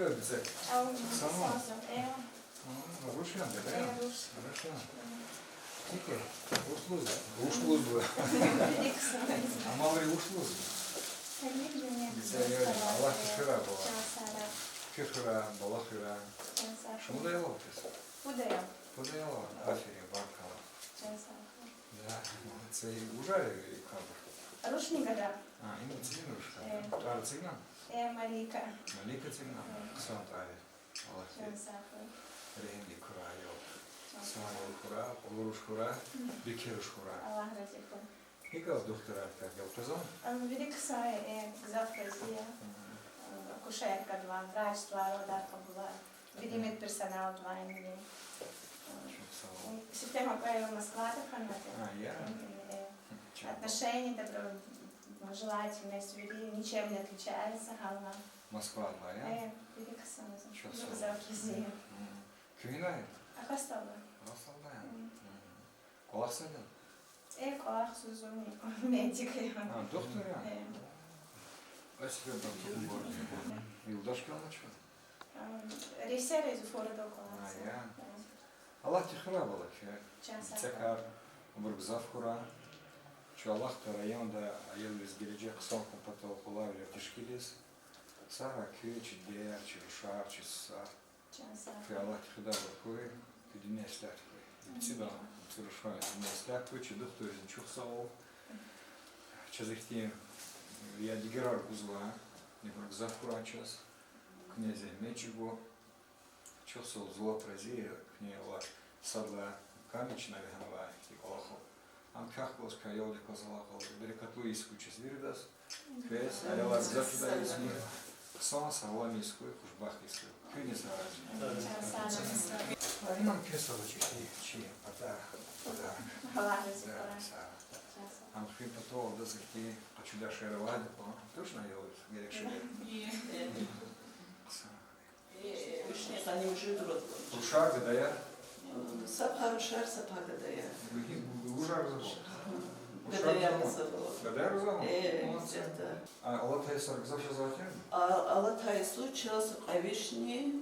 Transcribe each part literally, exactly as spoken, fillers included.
Гзаф. Ам, Сама. Саза, э. М, руш яни, да? Э, руш. Руш яни. М. Икӏ, руш лугьузва. Руш лугьузва. Вилик ксана. Амалри руш лугьузва. Гзаф я, Аллагь куь хуьрай, бала. Чан сагърай. Куь хуьрай, бала хуьрай. Чан сагърай. Шумуд аял ава квез? Пуд аял. Пуд аял ава? Аферин, баркалла. Чан сагърай. Да, молодцы. Вужар я кабур? Рушни гада. А, им цигин руш гада. Э. ТӀвар цигин? Э, Малика. Малика цигин? Э. Хъсан тӀвар я. Аллагьди регьимдик хьурай, аялдиз. Чан сагърай. Хъсан аял хьурай, кьуру руш хьурай, бикер руш хьурай. Аллагь рази хьурай. ГьикӀ я, духтурар квез гелкъвезва? Ам вилик ксай, э, гзаф рази я. Акушеркадивай, врачдивай, арадар кьабулай. Вири медперсоналдивайни. Чухсагъ ул. Сифте кьве аял Москвада хьанвайди. А, я? Э, э. Чухсагъ ул. Отношение добро-, желательность вири, ничем не отличается, гьална. Москвада, я? Э, вилик ксай. Чухсагъ ул. Гзаф рази я. Мгм. Куьн гьинай я? Агъа СтӀалда. Агъа СтӀалда я? Мгм. КӀвалахзавайди я? Э, кӀвалахзава зун, медик я. А, духтур я? Э. Юлдаш квел ама чун? Ам, Рейсера Зуфурада кӀвалахзава. А, я. Э. Аллагьди хуьрай, бала, куь. Чан сагърай. Цекар, абур гзаф хьурай. Чу Аллагьди районда аялриз гележек хъсан хьун патал къулайвилер тешкилиз. Сагърай куьн, чи дидеяр, чи рушар, чи сусар. Чан сагърай. Куьн Аллагьди хуьдайбур хьуй, куь дуьнья ислягьди хьуй. Мгм. Ци да, ци рушан дуьнья ислягьди хьуй, чи духтурризни чухсагъул. Чаз ихьтин ядигерар гузва, ибур гзаф хьурай чаз. Куьне зегьмет чӀугу. Чухсагъул, Аллагь рази я, куьне Аллагь садлагьай кам я чна вегьенвай ихьтин кӀвалахал. Ам квехъ галаз, куь аялдихъ галаз Аллагь берекатлу йис гуй чаз виридаз. Квез, аялар гзаф жедай йис хьуй, хъсан, сагълам йис хьуй, хушбахт йис хьуй. Куьнни сагърай. Ам квез сагърай чи, чи пата-, подарок. Аллагь рази хьурай. Са. Ам хуьн патал адаз ихьтин къачудай шейэр авайди кьван. Точно я, герек шейэр? Хъсан. Э, вишни къанни муьжуьд роддва. Рушар, гадаяр? Са пай рушар, са пай гадаяр. Вужар гзаф ава? Гадаяр гзаф ава. Гадаяр гзаф ава? Э, молодцы. Исятда. А алатай йисар гзаф жезвай тир? А алатай йисуз чаз кьве вишни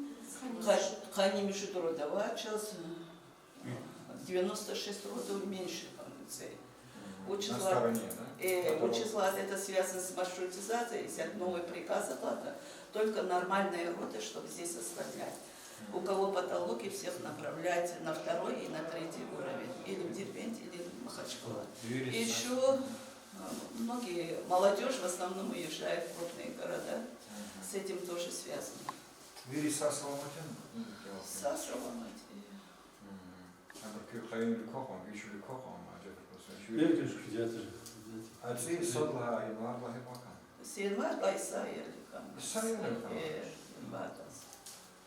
къа-, къанни муьжуьд род ава, чаз девяносто шесть родов меньше, по-моему, ци. Вучиз лагьайтӀа, э, вучиз лагьайтӀа, это связано с маршрутизацией, исятда новый приказ акъатна, только нормальные роды, чтобы здесь оставлять. У кого патология, всех направлять на второй и на третий уровень, или в Дербент, или в Махачкала. Ещё, э, многие, молодёжь в основном уезжает в крупные города. С этим тоже связано. Вири сагъ-саламат яни? Сагъ-саламат я. Абур куь къаюмвилик квахьна, вичивилик квахьна, ма, педиатр. А ци сад лагьай, январь лагьай квахьна? С января исаерли квахьна. Исаерли квахьна? Э, январь.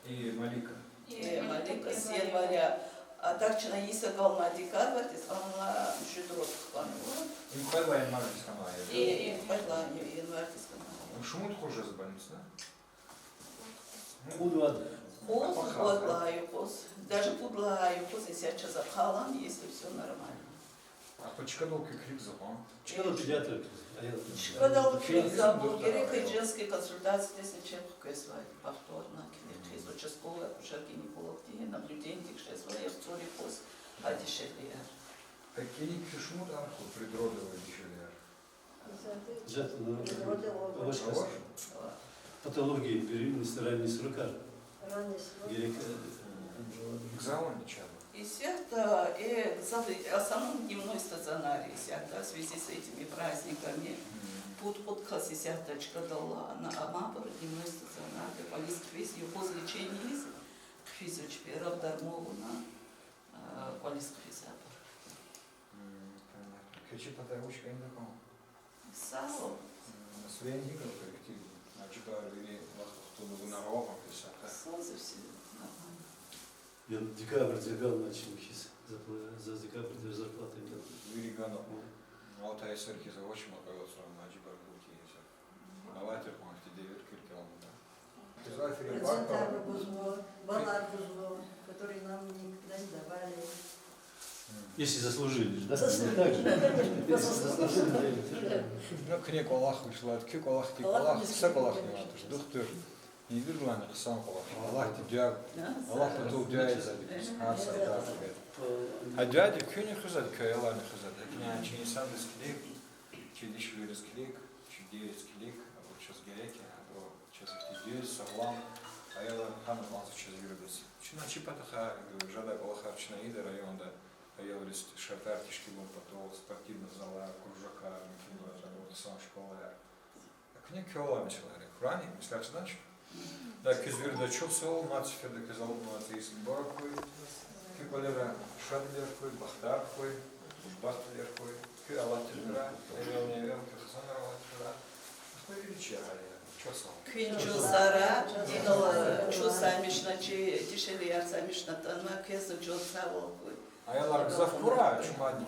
И Малика? Э, Малика с января. А так чна йис агална декабрдиз, ана муьжуьд род хьанва. Им кьвед лагьай январдиз хьанвай, я? Э, э, кьвед лагьай январдиз хьанва. Шумуд къуз жезва больницада? Пуд вад. Пуд вад лагьай юкъуз. Даже пуд лагьай юкъуз исятда чаз ахъайна, если всё нормально. Ахпа чкадал куь килигзава? Чкадал педиатр. Чкадал килигзава, герек женский консультациядиз чеб хквезвай, повторно килигиз, участковый акушер-гинекологди наблюдениедик жезва, яхцӀур юкъуз а дишегьлияр. Пекинни куь шумуд арху предродовый дишегьлияр? Жат, ну, авач. Патология, беременность, ранние сроки. Ранние сроки. Герек, э, гзаф авани чна? Исятда, э, гзаф, в основном дневной стационар исятда, в связи с этими праздниками. Пуд-кьуд кас исятда чкадал ана, амма абур дневной стационарда кӀвализ хъфиз, юкъуз лечение ийиз хъфизвач, первобдармована, э, кӀвализ хъфиз абур. М, понятно. Квез чи патара вуч кӀан тахьун? Сагъ ва. М, настроение гьикӀ я, коллектив? Ажибар вири вахт-вахтунда вуна равагъан квез са кар? Сагъ ва, всё нормально. Я декабрь зегьдал начну хьиз, за, за декабрь зарплата гана. Вири гана. Алтай йисар хьиз авач, ма кьве вацран, ажибар гьикӀ хьиз. Авай тир кьван хьтин девир куьркелмуда. Процентар гузва, баллар гузва, которые нам никогда не давали. Если заслужили же, да? Заслужили. Так же. По заслугам. Ну, куьне кӀвалах вуч лагьайтӀа, куь кӀвалахдик кӀвалах, кӀвалах, са кӀвалах я, духтур. Ибурлани хъсан къвалах. Аллагьди дуьа, Аллагьдин патал дуьа ийизвайди квез, гьар сафарда. Гьа дуьади куьнни хуьзвайди, куь аяларни хуьзвайди. Гьакӏни чи инсандиз килиг, чи дишвилериз килиг, чи дидейриз килиг, абур чаз герек я, абур чаз ихьтин дуьз, сагълам аялар хьана кӏанзава чаз виридаз. Чна чи патахъай жедай кӏвалахар чна ийида районда, аялриз шартӏар тешкилун патал, спортивный залар, кружокар, муькуьбур, абур хъсан школаяр. Куьне квелай месэлаяр, куьне меслятдач. Да, квез вирида чухсагъул, мад сеферда квез алудна цӏийи йибур хьуй. Куь кӏвалера шадвилер хьуй, бахтар хьуй, хушбахтвилер хьуй. Куь алатдин хуьрай, эвелни-эвел куь хизанар алатдин хуьрай. Ахпа вири чи агьалияр, чухсагъул. Куьн чухсагъул, инал чухсагъул, мишна чи дишегьлияр са мишна атана, квез чухсагъул хьуй. Аялар гзаф хьурай, чун мадни.